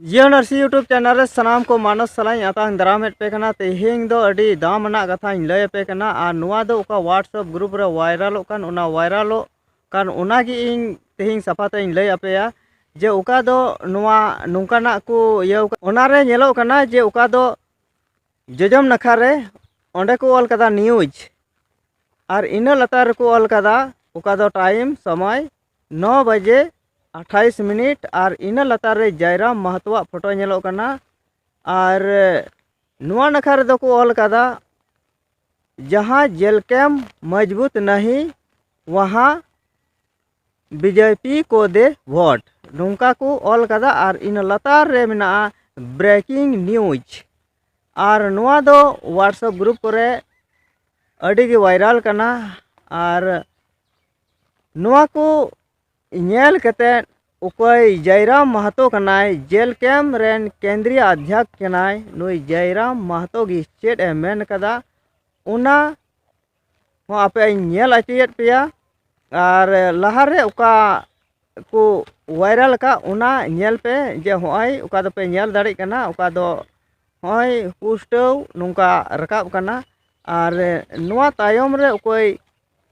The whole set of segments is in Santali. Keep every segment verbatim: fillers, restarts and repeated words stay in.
ᱡᱤᱭᱚᱱ ᱟᱹᱨᱥᱤ YouTube ᱪᱮᱱᱮᱞ ᱨᱮ ᱥᱟᱱᱟᱢ ᱠᱚ ᱢᱟᱱᱚᱥ ᱥᱟᱞᱟᱜ ᱤᱧ ᱟᱛᱟᱝ ᱫᱟᱨᱟᱢᱮᱫ ᱯᱮ ᱠᱟᱱᱟ᱾ ᱛᱮᱦᱮᱧ ᱫᱚ ᱟᱹᱰᱤ ᱫᱟᱢ ᱟᱱᱟᱜ ᱠᱟᱛᱷᱟᱧ ᱞᱟᱹᱭ ᱟᱯᱮ ᱠᱟᱱᱟ, ᱟᱨ ᱱᱚᱣᱟ ᱫᱚ ᱚᱠᱟ WhatsApp ᱜᱨᱩᱯ ᱨᱮ ᱵᱷᱟᱭᱨᱟᱞᱚᱜ ᱠᱟᱱ, ᱚᱱᱟ ᱵᱷᱟᱭᱨᱟᱞᱚᱜ ᱠᱟᱱ ᱚᱱᱟᱜᱮ ᱤᱧ ᱛᱮᱦᱮᱧ ᱥᱟᱯᱷᱟ ᱛᱮᱧ ᱞᱟᱹᱭ ᱟᱯᱮᱭᱟ, ᱡᱮ ᱚᱠᱟ ᱫᱚ ᱱᱚᱣᱟ ᱱᱚᱝᱠᱟᱱᱟᱜ ᱠᱚ ᱤᱭᱟᱹ ᱚᱱᱟᱨᱮ ᱧᱮᱞᱚᱜ ᱠᱟᱱᱟ ᱡᱮ ᱚᱠᱟ ᱫᱚ ᱡᱚᱡᱚᱢ ᱱᱟᱠᱷᱟ ᱨᱮ ᱚᱸᱰᱮ ᱠᱚ ᱚᱞ ᱠᱟᱫᱟ ᱱᱤᱭᱩᱡᱽ, ᱟᱨ ᱤᱱᱟᱹ ᱞᱟᱛᱟᱨ ᱨᱮᱠᱚ ᱚᱞ ᱠᱟᱫᱟ ᱚᱠᱟ ᱫᱚ ᱴᱟᱭᱤᱢ ᱥᱚᱢᱚᱭ ᱱᱚ ᱵᱟᱡᱮ ᱟᱴᱷᱟᱭᱤᱥ ᱢᱤᱱᱤᱴ, ᱟᱨ ᱤᱱᱟᱹ ᱞᱟᱛᱟᱨ ᱨᱮ ᱡᱟᱭᱨᱟᱢ ᱢᱟᱦᱟᱛᱚᱣᱟᱜ ᱯᱷᱳᱴᱳ ᱧᱮᱞᱚᱜ ᱠᱟᱱᱟ᱾ ᱟᱨ ᱱᱚᱣᱟ ᱱᱟᱠᱷᱟ ᱨᱮᱫᱚ ᱠᱚ ᱚᱞ ᱠᱟᱫᱟ, ᱡᱟᱦᱟᱸ ᱡᱮᱞ ᱠᱮᱢᱯ ᱢᱚᱡᱽᱵᱩᱛ ᱱᱟᱦᱤ ᱣᱟᱦᱟᱸ ᱵᱤᱡᱮᱯᱤ ᱠᱚ ᱫᱮ ᱵᱷᱳᱴ, ᱱᱚᱝᱠᱟ ᱠᱚ ᱚᱞ ᱠᱟᱫᱟ᱾ ᱟᱨ ᱤᱱᱟᱹ ᱞᱟᱛᱟᱨ ᱨᱮ ᱢᱮᱱᱟᱜᱼᱟ ᱵᱨᱮᱠᱤᱝ ᱱᱤᱭᱩᱡᱽ᱾ ᱟᱨ ᱱᱚᱣᱟ ᱫᱚ WhatsApp ᱜᱨᱩᱯ ᱠᱚᱨᱮ ᱟᱹᱰᱤ ᱜᱮ ᱵᱷᱟᱭᱨᱟᱞ ᱠᱟᱱᱟ᱾ ᱟᱨ ᱱᱚᱣᱟ ᱠᱚ ᱧᱮᱞ ᱠᱟᱛᱮᱫ ᱚᱠᱚᱭ ᱡᱟᱭᱨᱟᱢ ᱢᱟᱦᱟᱛᱚ ᱠᱟᱱᱟᱭ, ᱡᱮᱞ ᱠᱮᱢᱯ ᱨᱮᱱ ᱠᱮᱱᱫᱨᱤᱭᱚ ᱚᱫᱷᱭᱚᱠ ᱠᱟᱱᱟᱭ, ᱱᱩᱭ ᱡᱟᱭᱨᱟᱢ ᱢᱟᱦᱟᱛᱚ ᱜᱮ ᱪᱮᱫ ᱮ ᱢᱮᱱ ᱠᱟᱫᱟ, ᱚᱱᱟ ᱦᱚᱸ ᱟᱯᱮ ᱤᱧ ᱧᱮᱞ ᱦᱚᱪᱚᱭᱮᱫ ᱯᱮᱭᱟ᱾ ᱟᱨ ᱞᱟᱦᱟᱨᱮ ᱚᱠᱟ ᱠᱚ ᱵᱷᱟᱭᱨᱟᱞ ᱟᱠᱟᱫ, ᱚᱱᱟ ᱧᱮᱞ ᱯᱮ, ᱡᱮ ᱦᱚᱸᱜᱼᱚᱭ ᱚᱠᱟ ᱫᱚᱯᱮ ᱧᱮᱞ ᱫᱟᱲᱮᱭᱟᱜ ᱠᱟᱱᱟ, ᱚᱠᱟ ᱫᱚ ᱦᱚᱸᱜᱼᱚᱭ ᱯᱩᱥᱴᱟᱹᱣ ᱱᱚᱝᱠᱟ ᱨᱟᱠᱟᱵ ᱠᱟᱱᱟ᱾ ᱟᱨ ᱱᱚᱣᱟ ᱛᱟᱭᱚᱢ ᱨᱮ ᱚᱠᱚᱭ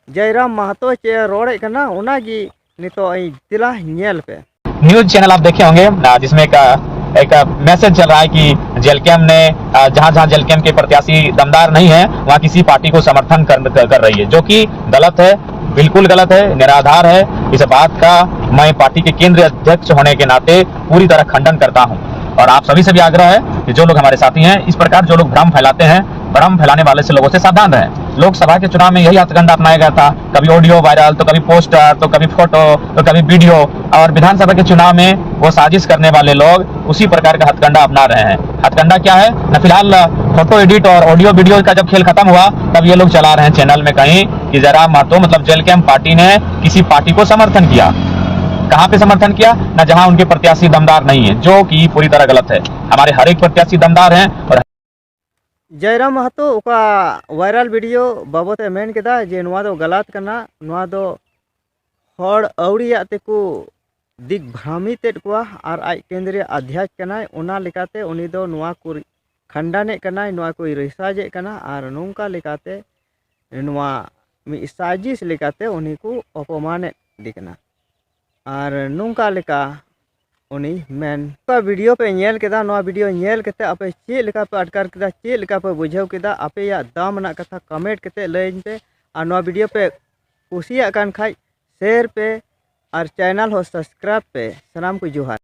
ᱡᱟᱭᱨᱟᱢ ᱢᱟᱦᱟᱛᱚ ᱪᱮᱫ ᱮ ᱨᱚᱲᱮᱫ ᱠᱟᱱᱟ, ᱚᱱᱟᱜᱮ ᱱᱤᱛᱚᱜ ᱤᱧ ᱛᱮᱞᱟ ᱧᱮᱞ ᱯᱮ᱾ न्यूज चैनल आप देखे होंगे, आ, जिसमें एक, एक मैसेज चल रहा है कि जेलकेम ने, आ, जहां जहां जेलकेम के प्रत्याशी दमदार नहीं है, वहां किसी पार्टी को समर्थन कर, कर, कर रही है, जो कि गलत है, बिल्कुल गलत है, निराधार है। इस बात का मैं पार्टी के केंद्रीय अध्यक्ष होने के नाते पूरी तरह खंडन करता हूं। और आप सभी से भी आग्रह है कि जो लोग हमारे साथी हैं, इस प्रकार जो लोग भ्रम फैलाते हैं, भ्रम फैलाने वाले से लोगों से सावधान रहें। लोकसभा के चुनाव में यही हथकंडा अपनाया गया था, कभी ऑडियो वायरल, तो कभी पोस्टर, तो कभी फोटो, तो कभी वीडियो। और विधानसभा के चुनाव में वो साजिश करने वाले लोग उसी प्रकार का हथकंडा अपना रहे हैं। हथकंडा क्या है ना, फिलहाल फोटो एडिट और ऑडियो वीडियो का जब खेल खत्म हुआ, तब ये लोग चला रहे हैं चैनल में कहीं कि जयराम महतो, मतलब जेल कैंप पार्टी ने किसी पार्टी को समर्थन किया। कहाँ पे समर्थन किया ना, जहां उनके प्रत्याशी दमदार नहीं है, जो कि पूरी तरह गलत है। हमारे हर एक प्रत्याशी दमदार हैं। और जयराम महतो ᱚᱠᱟ ᱵᱷᱟᱭᱨᱟᱞ ᱵᱷᱤᱰᱤᱭᱳ ᱵᱟᱵᱚᱛ ᱮ ᱢᱮᱱ ᱠᱮᱫᱟ ᱡᱮ ᱱᱚᱣᱟ ᱫᱚ ᱜᱟᱞᱟᱛ ᱠᱟᱱᱟ, ᱱᱚᱣᱟ ᱫᱚ ᱦᱚᱲ ᱟᱹᱣᱲᱤᱭᱟᱜ ᱛᱮᱠᱚ ᱫᱤᱜᱽᱵᱷᱨᱟᱢᱤᱛᱮᱫ ᱠᱚᱣᱟ ᱟᱨ ᱟᱡ ᱠᱮᱱᱫᱨᱤᱭᱚ ᱟᱫᱷᱭᱟᱪ ᱠᱟᱱᱟᱭ᱾ ᱚᱱᱟ ᱞᱮᱠᱟᱛᱮ ᱩᱱᱤ ᱫᱚ ᱱᱚᱣᱟ ᱠᱚ ᱠᱷᱟᱱᱰᱟᱱᱮᱫ ᱠᱟᱱᱟᱭ, ᱱᱚᱣᱟ ᱠᱚᱭ ᱨᱤᱥᱟᱨᱪᱮᱫ ᱠᱟᱱᱟ ᱟᱨ ᱱᱚᱝᱠᱟ ᱞᱮᱠᱟᱛᱮ ᱱᱚᱣᱟ ᱢᱤᱫ ᱥᱟᱡᱤᱥ ᱞᱮᱠᱟᱛᱮ ᱩᱱᱤ ᱠᱚ ᱚᱯᱚᱢᱟᱱᱮᱫ ᱠᱟᱱᱟ᱾ ᱟᱨ ᱱᱚᱝᱠᱟ ᱞᱮᱠᱟ ᱩᱱᱤ ᱢᱮᱱ, ᱱᱚᱝᱠᱟ ᱵᱷᱤᱰᱤᱭᱳ ᱯᱮ ᱧᱮᱞ ᱠᱮᱫᱟ, ᱱᱚᱣᱟ ᱵᱷᱤᱰᱤᱭᱳ ᱧᱮᱞ ᱠᱟᱛᱮ ᱟᱯᱮ ᱪᱮᱫ ᱞᱮᱠᱟ ᱯᱮ ᱟᱴᱠᱟᱨ ᱠᱮᱫᱟ, ᱪᱮᱫ ᱞᱮᱠᱟ ᱯᱮ ᱵᱩᱡᱷᱟᱹᱣ ᱠᱮᱫᱟ, ᱟᱯᱮᱭᱟᱜ ᱫᱟᱢ ᱨᱮᱱᱟᱜ ᱠᱟᱛᱷᱟ ᱠᱚᱢᱮᱱᱴ ᱠᱟᱛᱮ ᱞᱟᱹᱭᱟᱹᱧ ᱯᱮ᱾ ᱟᱨ ᱱᱚᱣᱟ ᱵᱷᱤᱰᱤᱭᱳ ᱯᱮ ᱠᱩᱥᱤᱭᱟᱜ ᱠᱟᱱ ᱠᱷᱟᱡ ᱥᱮᱭᱟᱨ ᱯᱮ ᱟᱨ ᱪᱮᱱᱮᱞ ᱦᱚᱸ ᱥᱟᱵᱥᱠᱨᱟᱭᱤᱵᱽ ᱯᱮ᱾ ᱥᱟᱱᱟᱢ ᱠᱚ ᱡᱚᱦᱟᱨ᱾